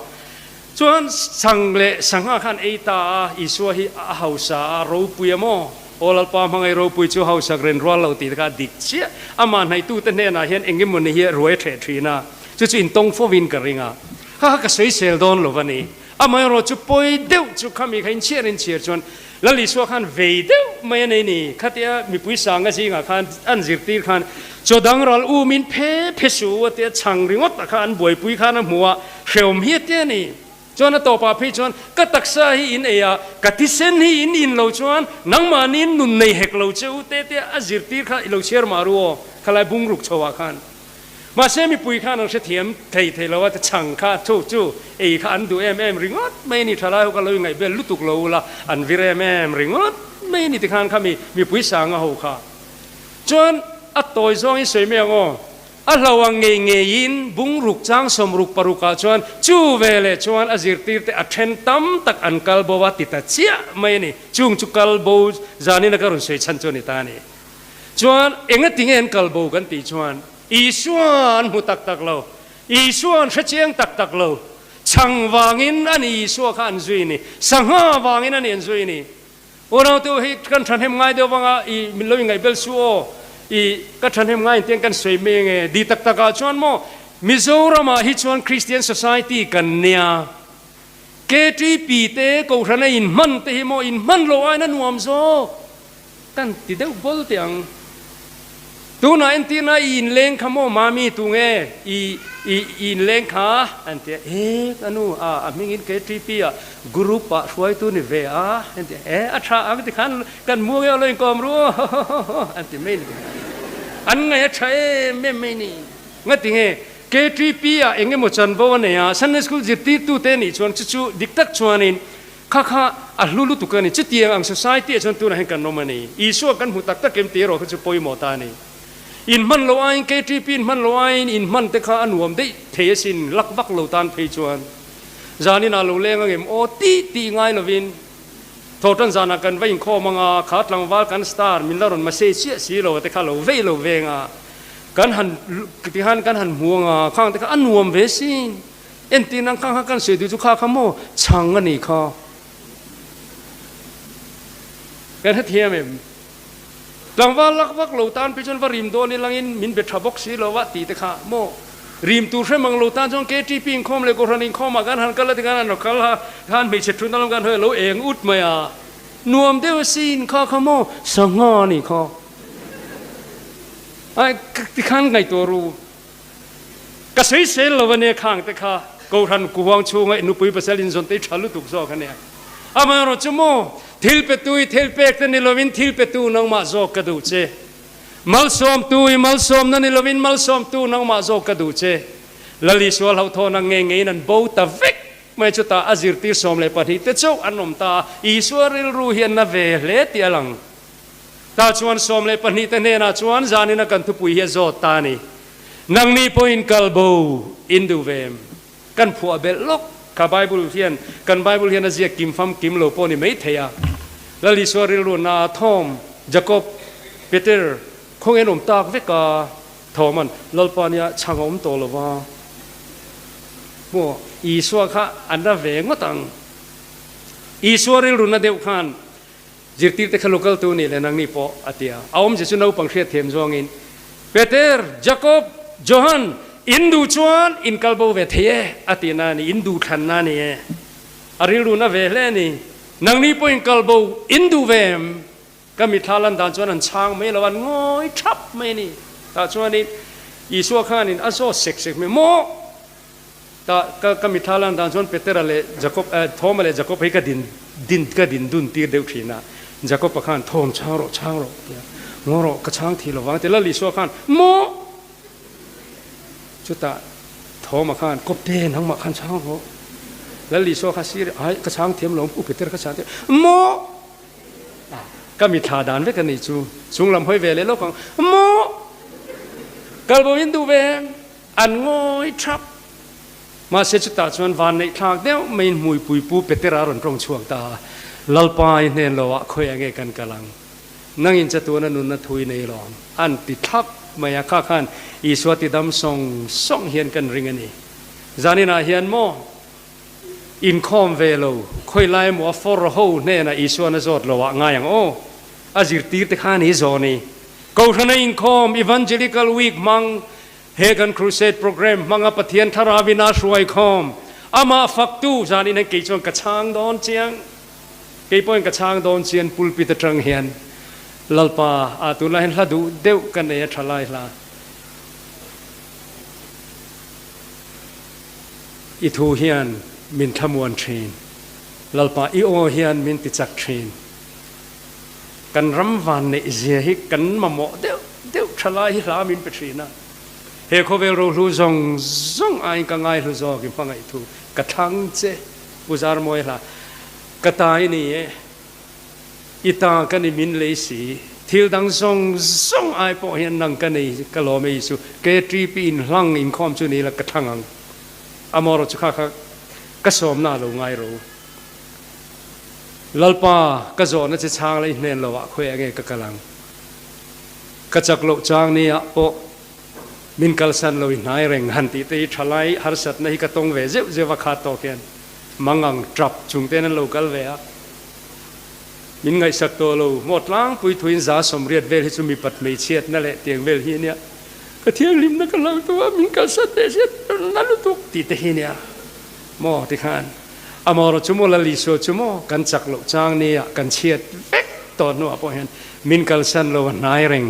Chuan chhang leh sangha khan ei ta a, Isua hi a hausa a, a ropui a maw? Aw Lalpa hmangaih ropui chu hausak ren rual lo tih te kha a dik chiah. Amah hnaihtute hnenah hian eng emawni hi a ruai a hreh thin a, chu chu intawng fovin ka ring a. Kha kha ka sawisel dawn lo va ni. Amaherawh chu pawi deuh chu khami kha inchhiar inchhiar chuan Lal Isua khan vei deuh mai a nei ni. Khatia mipui sanga zingah khan an zirtir khan chaw dang ral umin phe phe su a tia chhang ringawt ah kha an buaipui khan a hmu a, hreawm hi a tia ni. Chuan a tawpah phei chuan ka taksa hi in ei a, ka thisen hi in in lo chuan nangmahniin nun nei hek lo che u te tia a zirtir kha i lo chhiar mah ru aw khalai bungruk chho ah khan. Mahse mipui khan an hrethiam thei thei lo a, chhang kha chu chu ei kha an duh em em ringawt mai a ni, thalai ho kha lo ingaih bel lutuk lo ula, an vir em em ringawt mai a ni tikhan kha mi mipui sanga ho kha chuan a tawi zawngin sawi mai ang aw, a hlo ang ngei ngeiin bungruk chang 66 ah chuan chu veleh chuan a zirtirte a then tam tak an kal bo a ti ta chiah mai a ni, chung chu kal bo zanin a ka rawn sawi chhan chu a ni ta a ni. Chuan engati nge an kal bo kan tih chuan Isua an hmu tak tak lo, Isua an hre chiang tak tak lo. Chhang vangin a ni Isua kha an zui ni, sangha vangin a ni an zui ni. Unautu hi kan thahnem ngai deuh vanga i min lo ingaih bel su aw, i ka thahnem ngai intiang kan sawi mai ange. Di tak takah chuan maw Mizoramah hi chuan Christian Society kan nia, KTP te Kohhran a inhman te hi maw inhman lo aiin a nuam zawk. Kan ti deuh bawl teh ang. Tunah entirna i inleng kha maw mami tu nge i i i inleng kha an ti a, e ka nu a a hmingin KTP ah group ah hruaitu ni ve a an ti a, e a tha ang ti khan kan mu nge aw lo inkawm ru aw an ti mai ni. An ngaih a tha em em mai ni. Ngati nge KTP ah eng emaw chanvo a nei a, Sunday school zirtirtute nih chuan chu chu dik tak chuanin Kha kha a hlu lutuk a ni. Chutiang ang society ah chuan tunah hian kan awm a ni. Isua kan hmu tak tak em tih erawh kha chu pawimawh ta a ni. In hman lo aiin KTP in hman lo aiin in hman te kha a nuam daih thei asin lak vak lo tan phei chuan. Zanin ah lo leng angem aw tih tih ngai lovin Thawhtan zanah kan va inkhawm anga kha tlangval kan star min la rawn message chiah si lo te kha lo vei lo veng a kan han tihan kan han hmu anga khang te kha a nuam ve sin. Entir nan kha kha kan sawi duh chu kha kha maw chhang a nih kha. Kan hrethiam em? Tlangval lak vak lo tan phei chuan va rim dawn i langin min be tha bawk si lo a tih te kha maw. Rim tur hre mang lo tan chuan KTP inkhawm leh Kohhran inkhawmah kan han kal a tikhan an rawn kal a, khan hmeichhe thutna lam kan hawi a lo eng ut mai a. Nuam deuh asin kha kha maw sangha a nih kha. Ai tikhan ngaihtuah ru. Ka sawisel lo ania khang te kha Kohhran kuhuang chhunga nupui pasal inzawn te hi tha lutuk zawk ania. Amaherawh chu maw thil petu i thil pek te ni lovin thil petu nangmah zawk ka duh che. Malsawmtu i malsawmna ni lovin malsawmtu nangmah zawk ka duh che. Lal Isua hlauhthawhna nge ngeiin an bo ta vek mai chutah a zirtir 12 te chauh an awm ta a, Isua rilru hi a na ve hle tih a lang. Tah chuan 12 te hnenah chuan zanina kan thupui hi a zawt ta a ni. Nangni pawhin kal bo in duh ve em? Kan phuah belh lawk kha Bible hian kan Bible hian a ziak kim fam kim lo pawh ni mai thei a. Lal Isua rilru na Thom, Jakob, Peter khawnge an awm tak vek a, Thoma'n Lalpa nia chhang a awm tawh lo va. Maw Isua kha a na ve ngawt ang. Isua rilru na deuh khan Zirtirte kha lo kaltu nih leh nangni pawh a ti a. A awmzia chu naupang hriatthiam zawngin, Peter, Jakob, Johan, in duh chuan in kal bo ve thei e, a ti na a ni, in duh thlan na a ni e. A rilru na ve hle a ni. Nangni pawh in kal bo in duh ve em? Ka mitthla lan dan chuan an chhang mai lo, an ngawi thap mai a ni. Tah chuanin Isua khanin a zawt sek sek mai, Maw? Ta ka ka mitthla lan dan chuan Petera leh Jakob eh Thoma leh Jakob hi ka din din ka din dun tir deuh thin a. Jakob-a khan Thom chhang rawh chhang rawh tia ngaw rawh ka chhang thei lovang ti Lal Isua khan maw chutah Thoma khan Kawpte nangmah khan chhang rawh Lal Isua kha sir ai ka chhang thiam lo u Petera ka chhang thiam maw ka mitthla dan vek a nih chu chung lam hawi ve leh lawk ang maw kalbo in duh ve em An ngawi thap. Mahse chutah chuan vanneih thlak deuh maiin hmuipui pu Petera a rawn tawng chhuak ta a, Lalpa i hnen lo ah khawi ange kan kal ang? Nangin chatuana nunna thu i nei lawm. An ti thlap mai a, kha khan Isua ti dam sawng sawng hian kan ring a ni. Zaninah hian maw inkhawm ve lo, khawi lai emaw a fawr ho hnenah Isuan a zawt lo ah ngai ang aw. A zirtir te khan i zawn i Kohhrana inkhawm Evangelical Week hmang He kan crusade program hmanga Pathian Thlarauin a hruai khawm, amah faktu zanin hian kei chuan ka chhang dawn chiang. Kei pawhin ka chhang dawn chian pulpit atang hian Lalpa ah tunlai hian hla duh deuh ka nei a tha lai hla. I thu hian min thlamuan thin. Lalpa i aw hian min ti chak thin. Kan ram van neih zia hi kan mamawh deuh deuh tha lai hi hla min pe thin a. He khawvel rohlu zawng zawng aiin ka ngaihlu zawk i hmangaih thu ka thlang che Pu Zarmawi hla ka ta i ni e, i ta ka ni min lei si, thil dang zawng zawng ai pawh hian nang ka nei ka lawm e Isu, KTP inhlang inkhawm chu ni la ka thlang ang. Amaherawhchu kha kha ka sawmna a lo ngai ro. Lalpa, ka zawhna che chhang la i hnen lo ah khawi enge ka kal ang? Ka chak loh chang ni ah pawh min kalsan lo i hnai reng han tih te hi thalai harsatna hi ka tawng ve zeuh zeuh a khat tawk hian mangang tap chung ten an lo kal ve a, min ngaihsak tawh lo maw tlangpui thuin 180 vel hi chu mipat hmeichhiatna leh tiang vel hi ania ka thianghlimna ka hlau tawh a min kalsan teh sia na lutuk tih te hi ania maw tikhan Amaherawh chu maw Lal Isua chu maw kan chak loh chang nia kan chhiat vek tawh hnuah pawh hian min kalsan lo a hnai reng.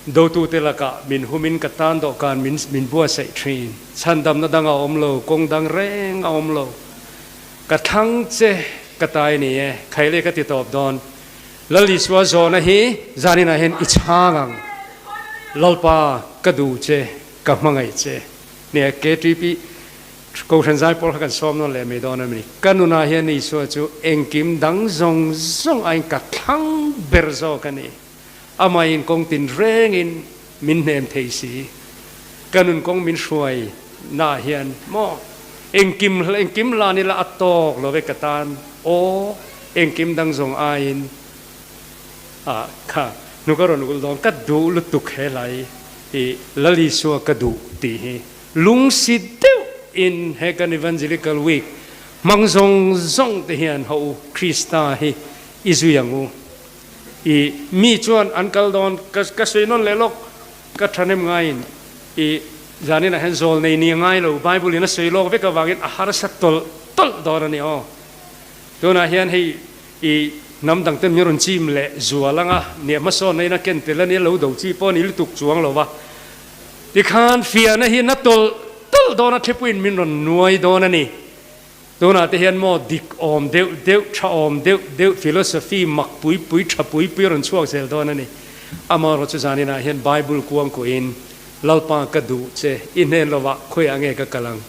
Dotute lakah min humin ka tan dawhkan min min buatsaih thin. Chhandamna dang a awm lo, kawng dang reng a awm lo. Ka thlang che ka tai ni e, khaile ka ti tawp dawn. Lal Isua zawhna hi zaninah hian i chhang ang. Lalpa ka duh che, ka hmangaih che. Nia KTP. Kohhran zai pawl kha kan sawm nawn leh mai dawn a ni. Ka nunah hian Isua chu engkim dang zawng zawng aiin ka thlang ber zawk a ni. Amahin kawng tin rengin min hnem thei si. Ka nun kawng min hruai naah hian maw engkim engkim lan ila a tawk lo ve ka tan aw engkim dang zawng aiin ah kha hnuk a rawn ulh dawn ka duh lutuk he hlai i Lal Isua ka duh tih hi. Lungsi deuh in he kan Evangelical Week hmang zawng zawng te hian ho u Krista hi i zui ang u. I mi chuan an kal dawn ka ka sawi nawn leh lawk ka thahnem ngaiin i Zaninah hian zawl nei ni a ngai lo, Bible in a sawi lawk vek avangin a harsa tawlh tawlh dawn a ni aw. Tunah hian hei i hnam dangte min rawn chim leh zual anga nia hmasawnna in a ken tel a nia lo do chi pawh a ni lutuk chuang lo va. Tikhan fiahna hi na tawlh tawlh dawn a thlipuiin min rawn nuai dawn a ni. Tunah te hian maw dik awm deuh deuh, tha awm deuh deuh, philosophy mak pui pui, tha pui pui a rawn chhuak zel dawn a ni. Amaherawh chu zaninah hian Bible kuang kuahin, Lalpa ka duh che, i hnen lovah khawiah nge ka kal ang?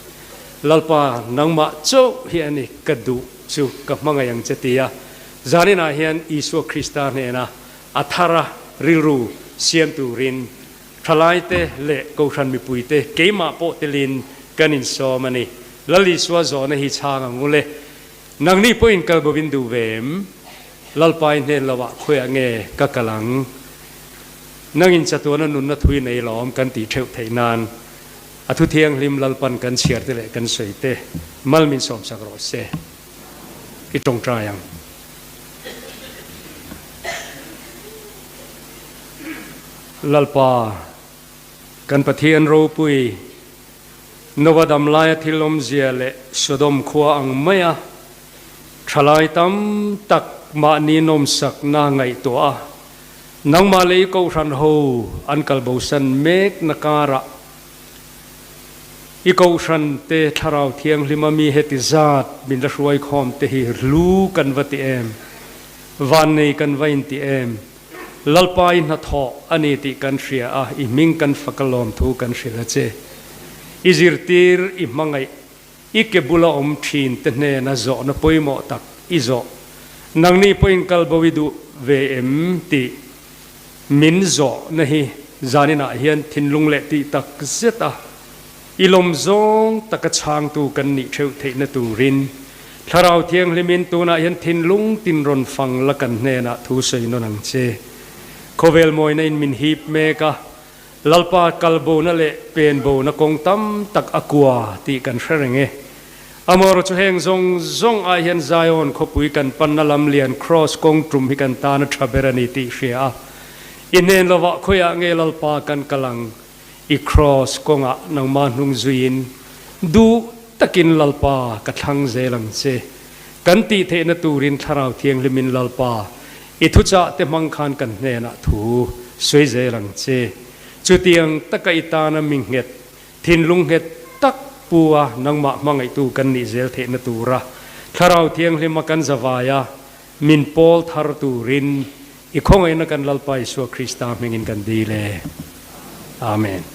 Lalpa nangmah chauh hi a ni ka duh chu ka hmangaih ang che tia zaninah hian Isua Krista hnena a thara rilru siam turin Thalaite leh Kohhran mipuite keimah pawh telin kan insawm a ni. Lal Isua zawhna hi chhang ang u le. Nangni pawhin kal bovin duh ve em? Lalpa i hnen lovah khawiah nge ka kal ang? Nangin chatuana nunna thui nei lawm kan tih theuh theih nan a thu thianghlim Lalpan kan chhiar te leh kan sawi te mal min sawmsak rawh se. I tawngtai ang. Lalpa, kan Pathian ropui, Nova dam laia thil awmzia leh Sodom khua ang maia thalai tam tak mahni nawmsakna ngaihtuah a, nangmah leh i kohhran ho an kalbosan mekna karah i kohhran te Thlarau Thianghlima mi heti zat min la hruaikhawm te hi hlu kan va ti em? Vannei kan va inti em? Lalpa i hnathawh a ni tih kan hria a, i hming kan fak a lawmthu kan hrilh a che. I zirtir, i hmangaih, i ke bula awm thin te hnena zawhna pawimawh tak i zawh. Nangni pawhin kal bo i duh ve em tih min zawhna hi zaninah hian thinlung leh tih tak zet a i lawm zawng taka chhangtu kan nih theuh theihna turin Thlarau Thianghlimin tunah hian thinlung tin rawn fang la kan hnenah thu sawi nawn ang che. Khawvel mawina in min hip mek a, Lalpa kalbona leh penbona kawng tam tak a kua tih kan hre reng e. Amaherawh chu heng zawng zawng ah hian Zion khawpui kan panna lam lian Kraws kawng tum hi kan tan a tha ber a ni tih hria a, i hnen lovah khawiah nge Lalpa kan kal ang? I Kraws kawngah nangmah hnung zuiin duh takin Lalpa ka thlang zel ang che. Kan tih theihna turin Thlarau Thianghlimin Lalpa i thuchah te hmang khan kan hnenah thu sawi zel ang che. Chutiang taka i tana mi nghet, thinlung nghet tak pu a nangmah hmangaihtu kan nih zel theihna tura Thlarau Thianghlima kan zavaia min pawl thar turin I khawngaihna kan Lalpa Isua Krista hmingin kan dil e. Amen.